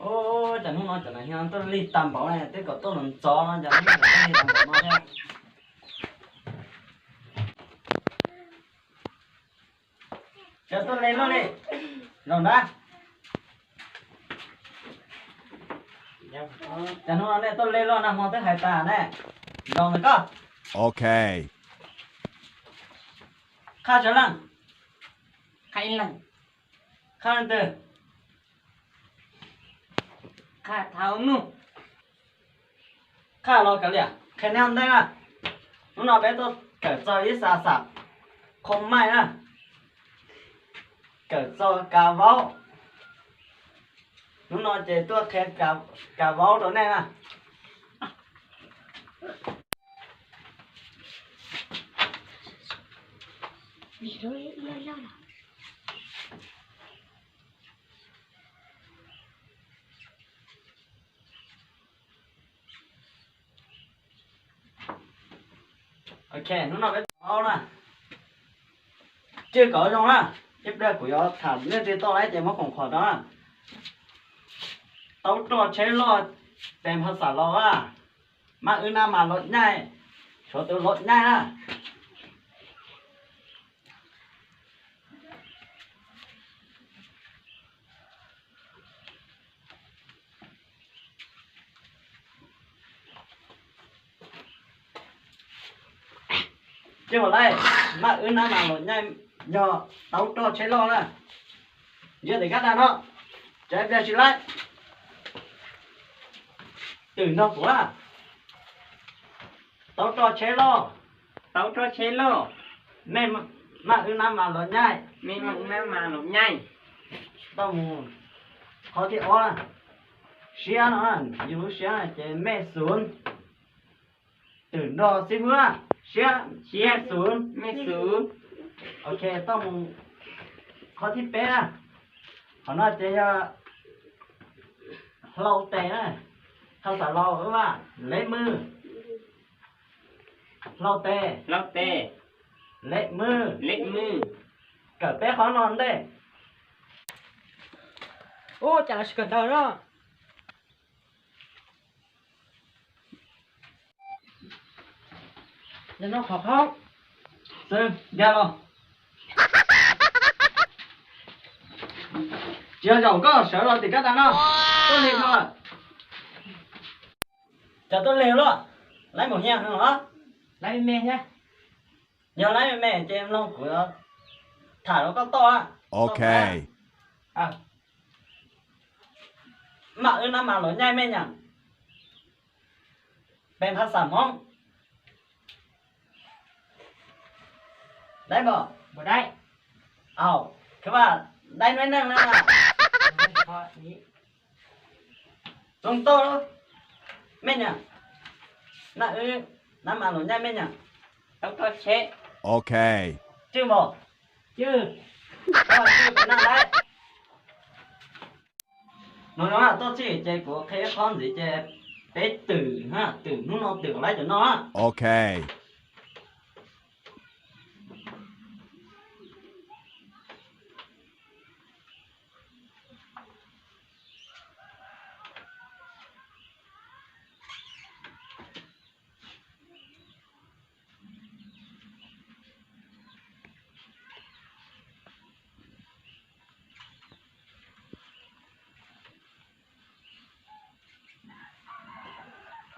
Ua cas hnub no cov nas hias tuaj lig tag npaum ne, twb kom tuaj los ntxov no cas hnub no tuaj lig tag npaum no thiab. Cas tuaj lig luaj li, Zoo Dab. Cas hnub no nej tuaj lig luaj, nag hmo twb hais tas ne. Zoo ntawm koj. Ok. Qhaj tsawg leej? Qhaj ib leeg. Qhaj leej twg? Qhaj thaum nug. Qhaj los kav liam, qhia nej ua ntej na. Hnub no peb tuaj kawm txog ib xav xam khoo maij na, kawm txog kav vaub. Hnub no ces tuaj qhia kav vaub rau nej na. Ok, hnub no peb tham na, cwj kom zoo na, ib pliag kuv yuav tham nej tsis tau lawm ces muab khoom khuam rau na. Tau roj tsheb loj, pes phaj xam los a, maj wb nab mas los nyaij, suav tus los nyaij na. Cwj pom lawm, maj wb nab mas los nyaij yog tau roj tsheb loj na. Yog tias kab dag no, tseem pliag tsis laib. Twm nrog kuv, tau roj tsheb loj, tau roj tsheb loj, maj wb nab mas los nyaij, maj wb nab mas los nyaij. Tau mus qhov thib ob, siab no, yus lub siab ces mej xuv. Twm nrog xib fwb, siab, siab xuv, mej xuv. Ok, tau mus qhov thib peb na. Qhov no ces yog hlau tes na. Phaj xam Laus wb mas leb mwj. Hlau tes, hlau tes, leb mwj, leb mwj. Kawm peb qhov no ntej. Ub, cas lawv tsis kawm ntawv no? Xwb, nkag los. Tsis yog zaum koj sawv los tim kab tas no. Tuaj lig no lawm. Cov tuaj lig luaj, laib mus hias heev los? Laib me thiab. Yog laib me me ces mloog kuv tham rau koj toj. Ok. Maj wb nab mas los nyaij mej nyaam. Pes phaj xam Hmoob. Daib npaum, daib. Au, khwv vaj, daib nuaib neej na. Zoo toj, mej nyaam. Nab wb nab mas los nyaij mej nyaam. Tau toj tsheb. Ok. Cwj npaum. Cwj. Cwj kuv naj daib. No no tuaj txhij ces kuv qhia ib qho ntxiv ces peb twm, twm hnub no twm laib cov no. Ok.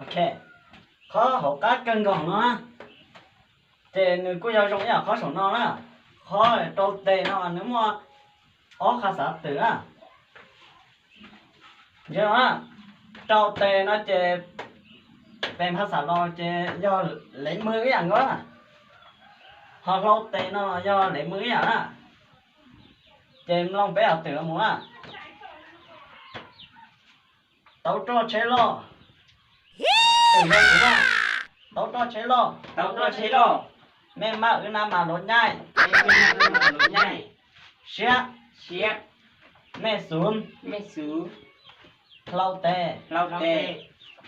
Ok, qhov hauv qab kawg nkaus no ces nws kuj yog zoo ib yam qhov saum no na. Qhov rau tes no nws muaj ob qha xav twm na. Yog rau tes no ces pes phaj xam Laus ces yog lev mws ib yam nkaus na. Ho hlau tes no yog lev mws ib yam na. Ces mloog peb hov twm los mus na. Tauv roj tsheb loj. Twm, tauv roj tsheb loj. Tauv roj tsheb loj. Mej maj wb nab mas luas nyaij. Mej maj wb nab mas luas nyaij. Siab. Siab. Mej xuv. Mej xuv. Hlau tes. Hlau tes.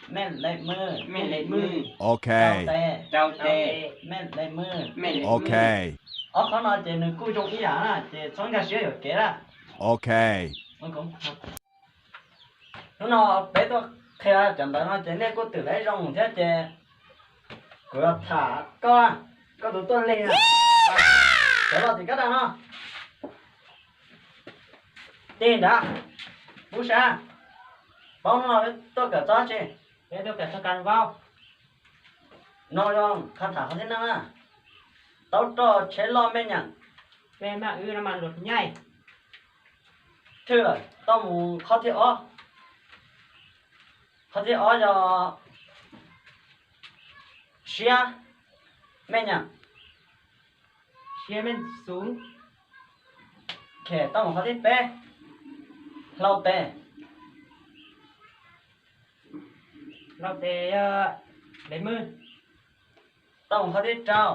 Mej lem mws. Mej lem mws. Rau tes. Rau tes. Mej lem mws. Mej lem mws. Ob qhov no ces nws kuj zoo ib yam na, ces txhob nkag siab yuam kev na. Hnub no peb tuaj qhia cov ntawv no ces nej kuj twm lawv zoo thiab ces kuv yuav tham koj, koj tus tuaj lig, cov loj tim kab daj no. Tig nrad, pub sab, paub hnub no peb tuaj kawm txog tsi? Peb tuaj kawm txog kas vauj. No zoo, qhov tham qhov thib neej na. Tauv roj tsheb loj mej nyeem. Mej maj wb nab mas luas nyaij. Thwj lawm, tau mus qhov thib ob. Qhov thib ob yog siab mej nyeem. Siab mej xuv. Tau mus qhov thib peb, hlau tes. Hlau tes yog lem mws. Tau mus qhov thib rau,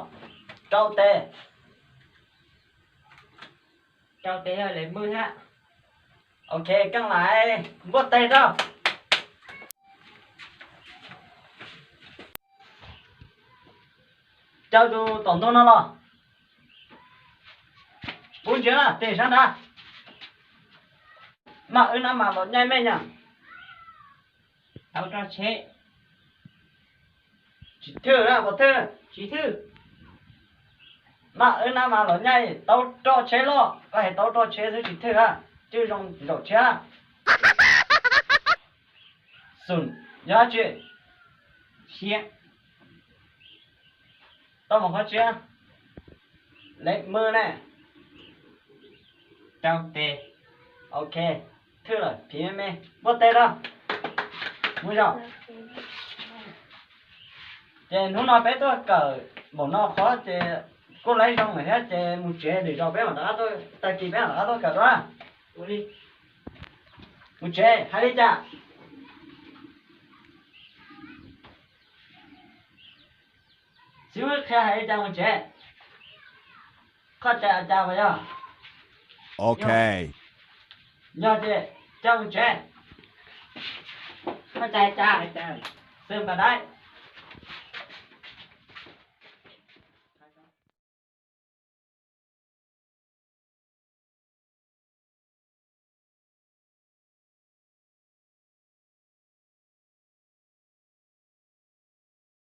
rau tes. Rau tes yog lem mws thiab. Ok, keej lais, npuaj teg rau. Caw tus tom ntug no los. Pub ntsia na, tig sab nrad. Maj wb nab mas luas nyaij mej nyeem. Tauv roj tsheb. Tsis thwj na, puas thwj? Tsis thwj. Maj wb nab mas luas nyaij, tauv roj tsheb loj, koj hais tauv roj tsheb xwb tsis thwj na, cwj zoo zaum tshiab. Xum yog dab tsi? Siab. Tau mus qhov tshiab. Lem mws ne. Rau tes. Ok, thwj lawm, phiv me me, npuaj teg rau. Mus zaum. Ces hnub no peb tuaj kawm npaum no qhov ces kuj laib zoo lawm thiab ces mus tsev lwm zaus peb mam rov qab tuaj, tag kis peb mam rov qab tuaj kawm dua. Mus tsev hais li cas? Xib hwb qhia hais li cas mus tsev? Qhov cai cas puas yog? Ok. Yog ces coj mus tsev. Qhov cai cas? Xwb npas daib.